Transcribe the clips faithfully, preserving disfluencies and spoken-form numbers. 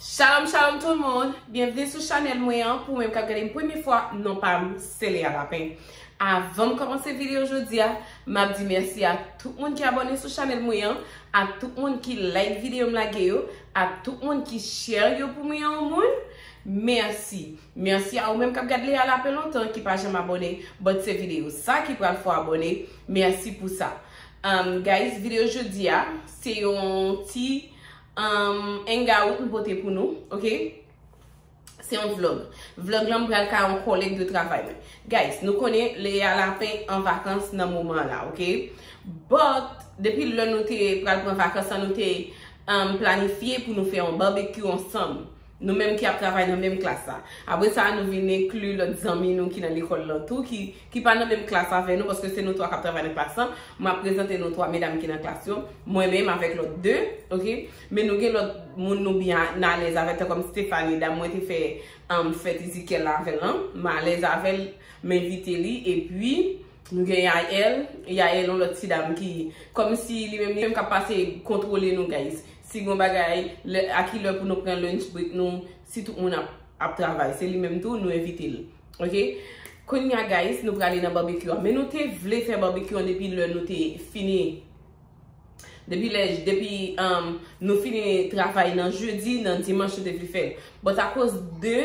Shalom, shalom tout le monde. Byenvni sou chanèl mwen an. Pou mwen k ap gade m premye fwa, non pa m se Lea Lapin. Avan m kòmanse videyo jodi a, m ap di mèsi a tout moun ki abòne sou chanèl mwen an, a tout moun ki like videyo m lage yo, a tout moun ki share yo pou mwen an moun. Mèsi. Mèsi a ou menm k ap gade Lea Lapin lontan ki pa janm abòne, but se videyo sa ki pral fè w abòne. Mèsi pou sa. Um, guys, videyo jodi a, se yon ti um, hangout m pote pou nou, ok? Se yon vlog. Vlog lan m pral kay yon kòlèg de travay mwen. Guys, nou konnen Lea Lapin an vakans nan moman la, ok? But, depi lè nou te pral pran vakans lan, nou te um, planifye pou nou fè yon barbecue ansanm. Nou menm ki ap travay nan menm klas la. Apre sa, nou vin enkli lòt zanmi nou ki nan lekòl lan tou, ki, ki pa nan menm klas avè nou, paske se nou twa k ap travay nan klas lan. M ap prezante nou twa medam ki nan klas yo. Mwen menm avèk lòt de, ok? Men nou gen lòt moun nou byen alèz avè, tankòm Stephanie, dam mwen te fè um, fèt Ezekiel la avè l lan. M alèz avè l, m envite li, epi nou gen Yael, Yael yon lòt ti dam ki, kòmsi li menm, li menm k ap pase kontwole nou, guys. Si gon bagay, lè, a ki lè pou nou pran lunch break nou, si tout moun ap, ap travay, se li menm tou, nou envite l. Ok? Kounye a, guys, nou prale nan barbecue an. Men nou te vle fè barbecue an depi lè nou te fini. Depi lè, depi um, nou fini travay nan jedi, nan dimanch nou te vle fè l. But akoz de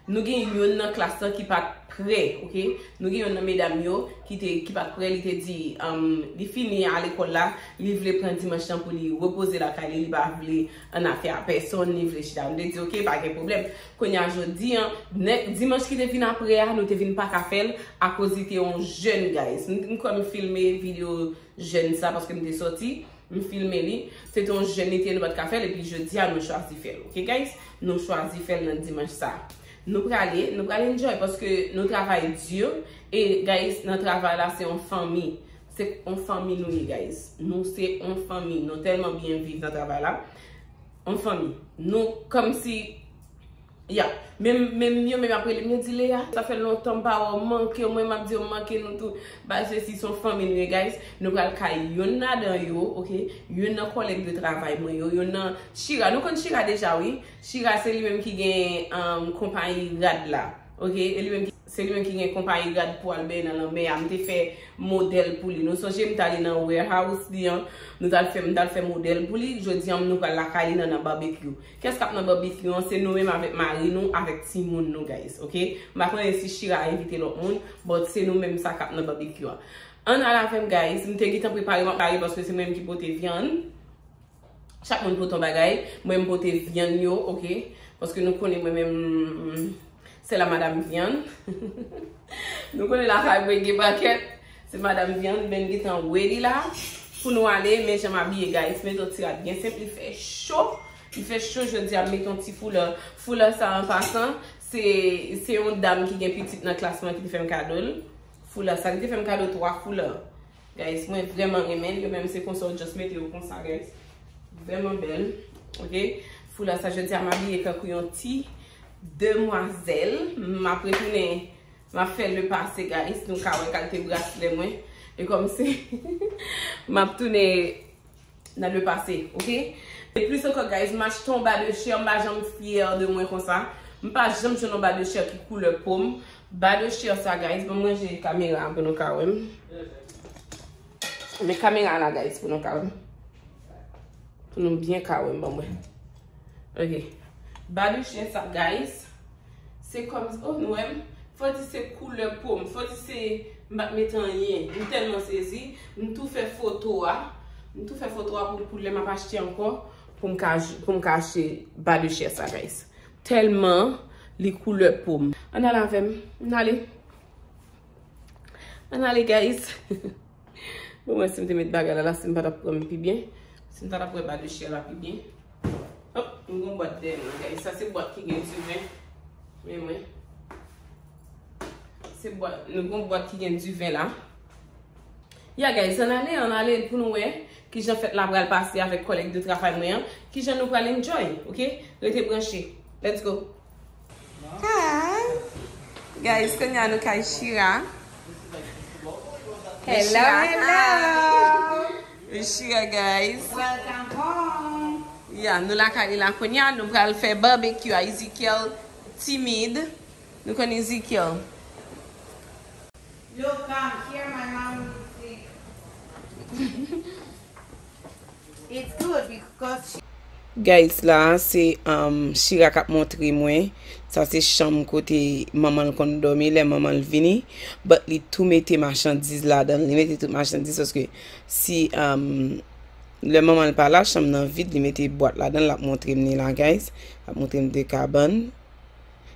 nou gen youn nan klas lan ki pa t prè, ok? Nou gen youn nan medam yo ki te, ki pa t prè, li te di um, li fini a lekòl la, li vle pran dimanch lan pou li repoze lakay li, li pa vle ann afè a pèsonn, li vle chita. Nou te di ok, pa gen pwoblèm. Kounye a jodi an, nè, dimanch ki te vin apre a, nou te vin pa ka fè l akoz li te yon jèn, guys. M, m kwè m filme videyo jèn sa paske m te sòti, m filme li. Se te yon jèn li te ye, nou pa t ka fè l, epi jodi a nou chwazi fè l. Ok, guys? Nou chwazi fè l nan dimanch sa. Nou prale, nou prale enjoy paske nou travay di. E, guys, nan travay la, se yon fanmi. Se yon fanmi nou ye, guys. Nou se yon fanmi. Nou tèlman byen viv nan travay la. Yon fanmi. Nou, kòmsi Ya. Menm, menm yo menm ap rele m, yo di, Lea, sa fè lontan m pa wè w, m manke w, mwen m ap di w m manke nou tou. Ba, se si se yon fanmi nou ye, guys. Nou pral kay youn ladan yo, ok? Youn nan kòlèg de travay mwen yo, youn nan Shira. Nou konn Shira deja, wi. Shira se li menm ki gen um, konpayi rad la, ok? E li menm ki, se li menm ki gen konpayi rad pou al benyen nan lanmè a. M te fè modèl pou li. Nou sonje m t ale nan warehouse li an, nou t al fè, m t al fè modèl pou li. Jodi an, nou pral lakay li nan, nan barbecue. Kès k ap nan barbecue an? Se nou menm avèk mari nou, avèk timoun nou, guys, ok? M pa konnen si Shira envite lòt moun, but se nou menm sa k ap nan barbecue an. Ann al avè m, guys. M te gentan prepare, m ap prepare paske se mwen menm ki pote vyann. Chak moun pote yon bagay. Mwen, m pote vyann yo, ok? Paske nou konnen mwen menm, Se la madanm vyann. Nou konnen lakay mwen gen pakèt. Se madanm vyann, men gentan ready la. Pou nou ale, men jan m abiye, guys. Met yon ti rad byen senp, li fè cho. Li fè cho jodi a, m met yon ti foulè. Foulè sa, an pasan, se, se yon dam ki gen pitit nan klas mwen ki te fè m kado l. Foulè sa, li te fè m kado twa foulè. Guys, mwen vrèman renmen l. Yo menm se konsa, w just mete yo konsa, guys. Vrèman bèl. Ok? Foulè sa, jodi a m abiye tankou yon ti demwazèl. M ap retounen, m ap fè le pase, guys. Nou ka wè kalite braslè mwen. E kòmsi, m ap tounen nan le pase, ok? E plis ankò, guys, m achte yon ba de chè, m pa janm fyè de mwen konsa. M pa janm jwenn yon ba de chè ki koulè po m. Ba de chè sa, guys, ban m ranje kamera an pou nou ka wè m. Men kamera la, guys, pou nou ka wè m. Pou nou byen ka wè m, ban mwen. Ok. Ba de chè sa, guys. Se kòm, oh, nou wè m. Fò di se koulè po m. Fò di se, m pa t met anyen. M tèlman sezi. M tou fè foto a. M tou fè foto a pou, pou lè m ap achte ankò. Pou m ka, pou m ka achte ba de chè sa, guys. Tèlman li koulè po m. Ann al avè m. Ann ale. Ann ale, guys. Bon, mwen, si m te met bagay la, la, si m pa t ap pran m pi byen. Si m pa t ap pran ba de chè la pi byen. Hop, m gon bwat dèyè m nan, guys. Sa se bwat ki gen diven. Men mwen. Se bwat, nou gon bwat ki gen diven la. Ya, guys, ann ale, ann ale pou nou wè kijan fèt la pral pase avèk kòlèg de travay mwen an. Kijan nou pral enjoy, ok? Rete branche. Let's go. Hi. Guys, kounye a nou kay Shira. Hello, Shira, hello. Hi. Shira, guys. Welcome home. Ya, nou lakay li la kounye a, nou pral fè barbecue a. Ezekiel timid. Nou konn Ezekiel. Look, um, here my mom is sick. It's good because she Guys, la se um, Shira k ap montre mwen. Sa se chanm kote manman l konn dòmi lè manman l vini. But li tou mete machandiz ladan l. Li mete tout machandiz paske si um, lè manman l pa la, chanm nan vid, li mete bwat ladan l, l ap montre m li la, guys. L ap montre m de kabann.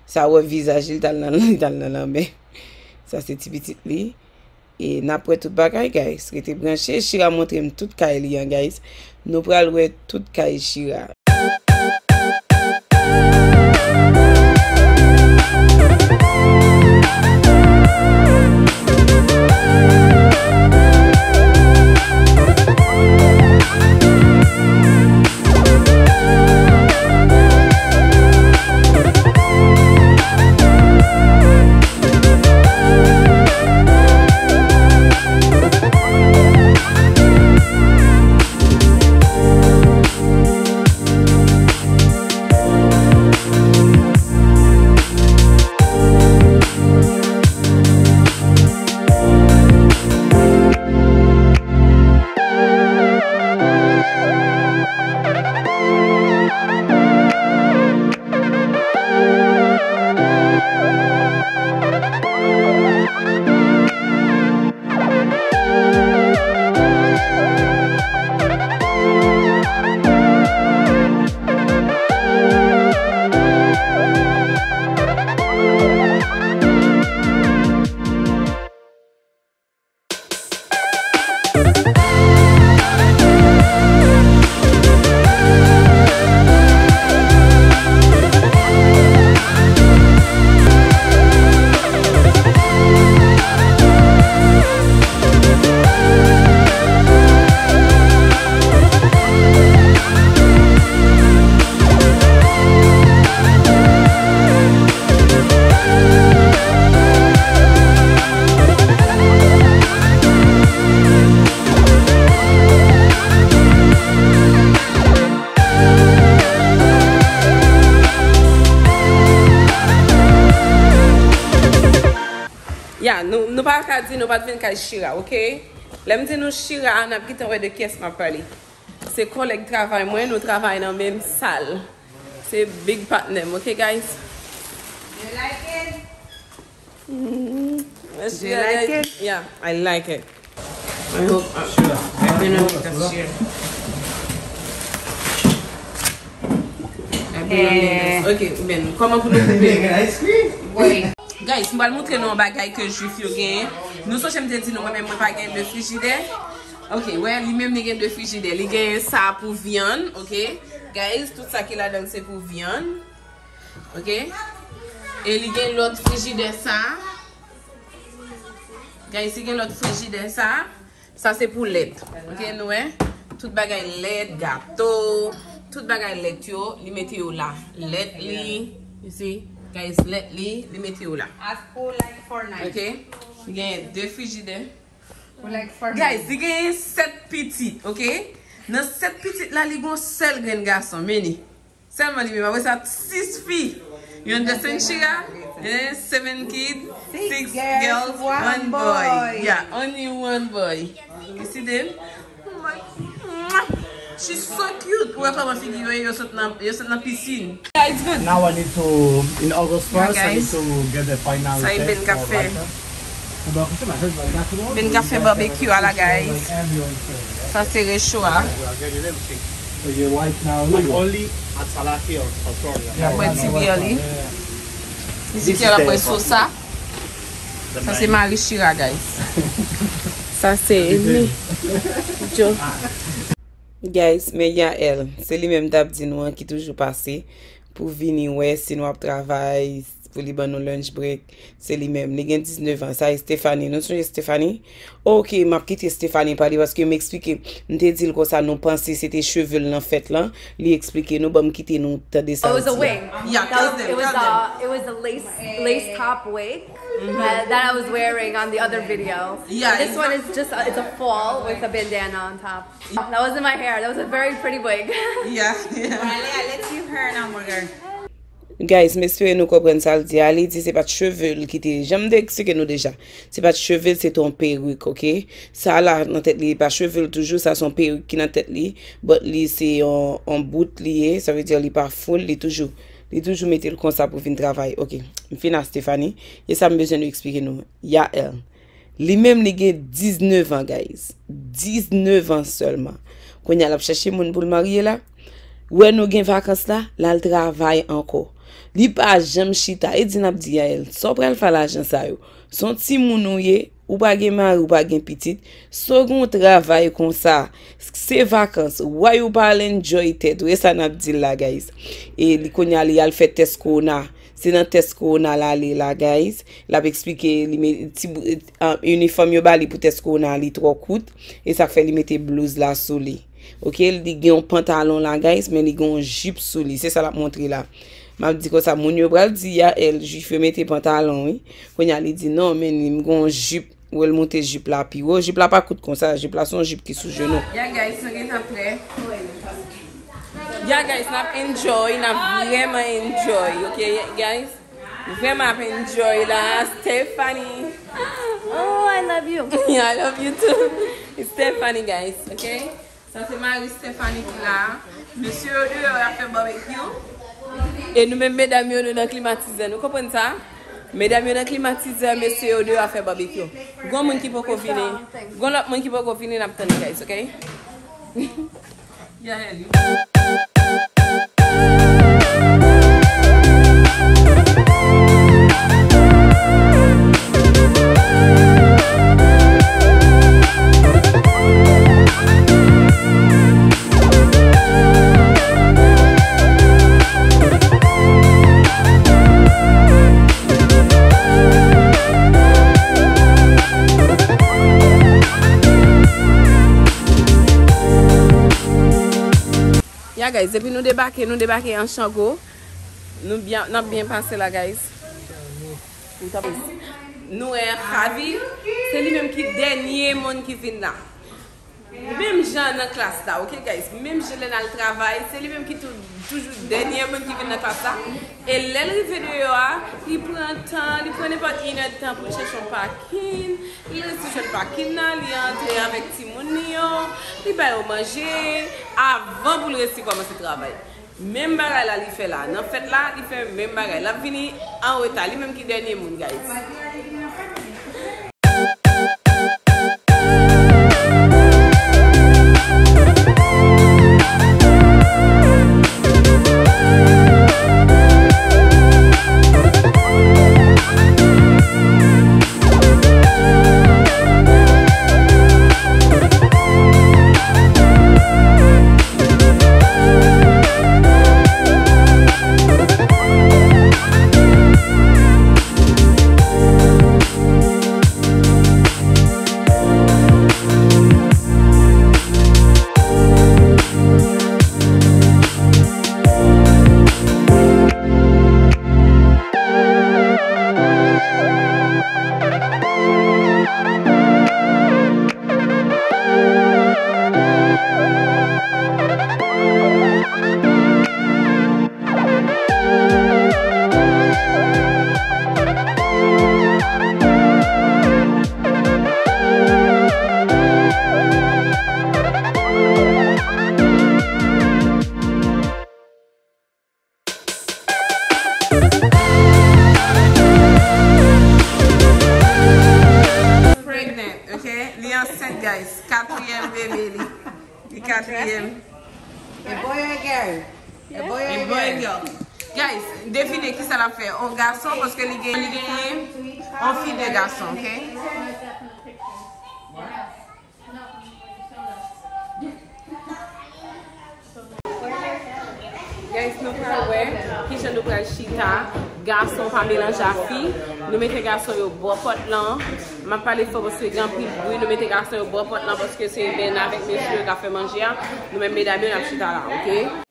Sa wè vizaj li, li t al nan, li t al nan lanmè. Sa se ti pitit li. E n ap wè tout bagay, guys. Rete branche. Shira montre m tout kay li an, guys. Nou pral wè tout kay Shira. Ya, nou, nou pa ka di nou pa t vin kay Shira, oke? Lè m di nou Shira, n ap gentan wè de kiyès m ap pale. Se kòlèg travay mwen, nou travay nan menm sal. Se big patnè m, oke, guys? You like it? Mm, let's Do you share like it. It? Yeah, I like it. I hope, uh, Sure. I don't know if that's share. I don't know if that's, okay, men, kòman pou nou koupe? Ice cream? Wait. Guys, m pral montre nou yon bagay ke jwif yo genyen. Nou sonje m te di nou, mwen menm, mwen pa gen de frijidè. Ok, wè, li menm li gen de frijidè. Li gen sa pou vyann, ok? Guys, tout sa ki ladan l se pou vyann. Ok? E li gen lòt frijidè sa. Guys, li gen lòt frijidè sa. Sa se pou lèt. Ok, nou wè? Tout bagay lèt, gato, tout bagay lèt yo, li mete yo la. Lèt li, you see? Guys, lèt li, li mete yo la. Ask who like Fortnite. Ok? Li gen de frijidè. Who like Fortnite. Guys, li gen sèt pitit, ok? Nan sèt pitit la, li gon sèl grenn gason, Meni. Sèlman li menm. Apre sa, sis fi. You understand, Shira? Eh, seven kid, six girls, one boy. Yeah, only one boy. You see them? Oh my, she's so cute. Ou wè kòman figi yo ye, yo sot nan, yo sot nan pisin. Yeah, it's good. Now I need to, in August first, I need to get the final test for Raja. Ben ka fè barbecue a la, guys. Sa se recho a. So your wife now, Lulu? Only at Salaki or Australia. Mwen ti byen li. Ezekiel ap wè sosa. Sa se mari Shira, guys. Sa se mi. Jo. Guys, men Yael, se li menm t ap di nou an ki toujou pase pou vini wè si nou ap travay, pou li ban nou lunch break. Se li menm. Li gen diznèf an. Sa e Stephanie. Nou sonje Stephanie? Ok, m ap kite Stephanie pale paske m eksplike. M te di l konsa nou panse se te cheve l nan fèt lan. Li eksplike nou. Ban m kite nou tande sa l di a. It was a wig. Yeah, that was, it was a, it was a lace lace top wig that, that I was wearing on the other video. Yeah, this one is just a, it's a fall with a bandana on top. That wasn't my hair. That was a very pretty wig. Yeah, yeah. Alea, let's see her now, my girl. Guys, m espere nou konprann sa l di a. Li di se pa t cheve l ki te, jan m te eksplike nou deja. Se pa t cheve l, se te yon perik, ok? Sa la nan tèt li, e pa cheve l toujou, sa se yon perik ki nan tèt li. But li se yon, yon bout li ye, sa vle di li pa full, li toujou, li toujou mete l konsa pou vin travay, ok? M fin a Stephanie, e sa m bezwen nou eksplike nou. Yael. Li menm li gen diznèf an, guys. Diznèf an sèlman. Kounye a l ap chèche moun pou l marye la. Ou wè nou gen vakans la, l al travay ankò. Li pa janm chita. E di n ap di Yael, sa w pral fè lajan sa yo? Se yon timoun ou ye, ou pa gen mari, ou pa gen pitit. Si w gen yon travay konsa, se vakans. Why ou pa al enjoy tèt ou? E sa n ap di l la, guys. E li kounye a li al fè tès kowona. Se nan tès kowona l ale la, guys. L ap eksplike li met ti bout, um, inifòm yo ba li pou tès kowona li twò kout. E sa k fè li mete blouz la sou li. Ok, li gen yon pantalon la, guys, men li gen yon jip sou li. Se sa l ap montre la. M ap di konsa, moun yo pral di Yael, jif yo mete pantalon, wi. Kounye a li di non, men li, m gen yon jip. Ou wè l moute jip la pi wo. Jip la pa kout konsa. Jip la se yon jip ki sou jenou. Yeah, guys, nou gentan prè. Yeah, guys, n ap enjoy. N ap vrèman enjoy. Ok, guys? Vrèman ap enjoy la. Stephanie. Oh, I love you. Yeah, I love you too. It's Stephanie, guys. Ok? Sa se mari Stephanie ki la. Mesye yo deyò y ap fè barbecue. E nou menm medam yo nou nan klimatizè. Nou konprann sa? Medam yo nan klimatizè, mesye yo deyò ap fè barbecue. Gon moun ki poko vini. Gon lòt moun ki poko vini, n ap tann, guys, ok? Yeah, yeah. Ya, guys, depi nou debake, nou debake an chango. Nou byen, n ap byen pase la, guys. Nou wè Javi, se li menm ki dènye moun ki vin la. Menm jan nan klas la, ok, guys? Menm jan lè n al travay, se li menm ki tou, toujou dènye moun ki vin nan klas la. E lè l rive deyò a, li pran tan, li pran nenpòt inèdtan pou l chèche yon pakin. Li resi jwenn pakin nan, li antre avèk timoun li yo, li ba yo manje, avan pou l resi kòmanse travay. Menm bagay la li fè la. Nan fèt la, li fè menm bagay. L ap vini an reta. Li menm ki dènye moun, guys. Pregnant, ok? Li ansent, guys. Katriyèm bebe li. Li katriyèm. A boy or a girl? A boy or a girl? Guys, devine kisa l ap fè. On gason, paske li gen, li gen on fi de gason, ok? Guys, nou pral wè kijan nou pral chita. Gason pa melanje a fi. Nou mete gason yo bò pòt lan. M ap pale fò paske gen anpil bri. Nou mete gason yo bò pòt lan paske se menn avèk mesye yo k ap fè manje a. Nou menm medam yo, n ap chita la, oke?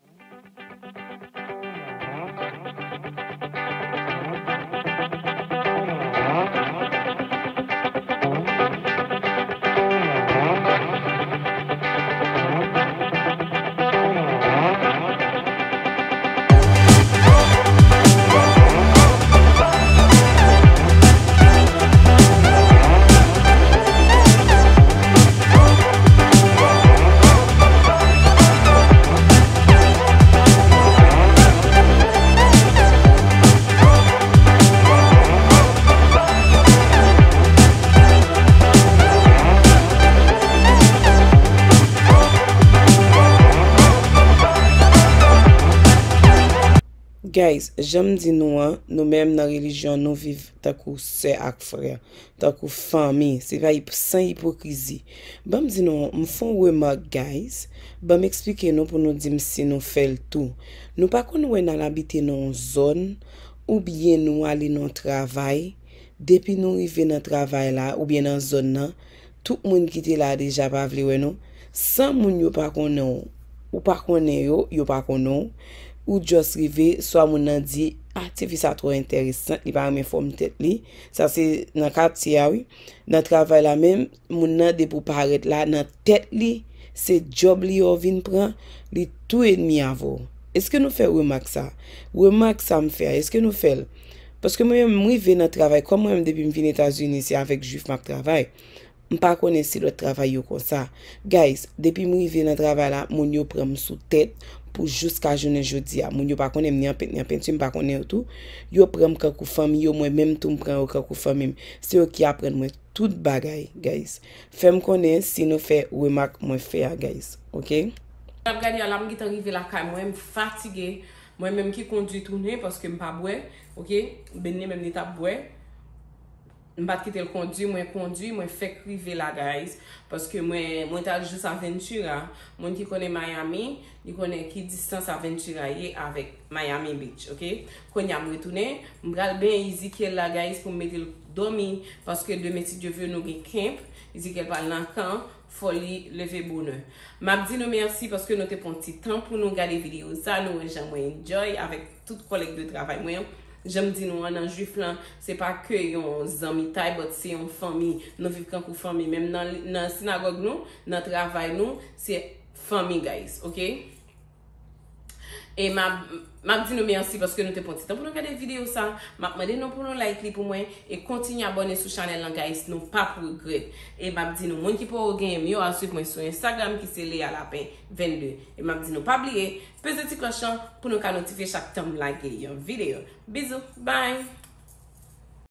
Guys, jan m di nou an, nou menm nan relijyon, nou viv tankou sè ak frè, tankou fanmi, se pa ip-, san ipokrizi. Ban m di nou, m fè yon remak, guys. Ban m eksplike nou pou nou di m si nou fè l tou. Nou pa konn wè n al abite nan yon zòn, oubyen nou ale nan yon travay, depi nou rive nan travay la, oubyen nan zòn nan, tout moun ki te la deja pa vle wè nou. San moun yo pa konnen w, ou pa konnen yo, yo pa konnen w. Ou just rive, swa moun nan di, "Ah, tifi sa twò enteresan, li pa renmen fòm tèt li." Sa se nan katye a, wi. Nan travay la menm, moun nan depi w parèt la, nan tèt li, se djòb li yo vin pran, li tou enmi avè w. Èske nou fè remak sa? Remak sa m fè a, èske nou fè l? Paske mwen menm, m rive nan travay, kòm mwen menm depi m vin Etazini, se avèk jwif m ap travay. M pa konnen si lòt travay yo konsa. Guys, depi m rive nan travay la, moun yo pran m sou tèt pou jiska jounen jodi a. Moun yo pa konnen m ni an pent, ni an penti, m pa konnen yo tou. Yo pran m kankou fanmi yo, mwen menm tou m pran yo kankou fanmi m. Se yo ki aprann mwen tout bagay, guys. Fè m konnen si nou fè remak mwen fè a, guys. Oke? N ap gade a la, m gentan rive lakay mwen, m fatige. Mwen menm ki kondwi tounen paske m pa bwè, oke? Benny menm li t ap bwè. M pa t kite l kondwi, mwen kondwi, mwen fèk rive la, guys. Paske mwen, mwen t al jis a Ventura. Moun ki konnen Miami, li konnen ki distans a Ventura ye avèk Miami Beach, oke? Kounye a m retounen, m pral benyen Ezekiel la, guys, pou m mete l dòmi. Paske demen, si Dye vle, nou gen camp. Ezekiel pral nan kan, fò li leve bonè. M ap di nou mèsi paske nou te pran ti tan pou nou gade videyo sa. Nou wè jan mwen enjoy avèk tout kòlèg de travay mwen. Jan m di nou an, nan jwif lan, se pa ke yon zanmitay, but se yon fanmi. Nou viv kankou fanmi. Menm nan, nan sinagòg nou, nan travay nou, se fanmi, guys, oke? E m ap, m ap di nou mèsi paske nou te pran ti tan pou nou gade videyo sa. M ap mande nou pou nou like li pou mwen e kontinye abòne sou chanèl lan, guys. Nou p ap regrèt. E m ap di nou, moun ki poko genyen m yo, al swiv mwen sou Instagram ki se Lea Lapin vennde. E m ap di nou, pa bliye, peze ti klòch lan pou nou ka notifye chak tan m lage yon videyo. Bizou, bye!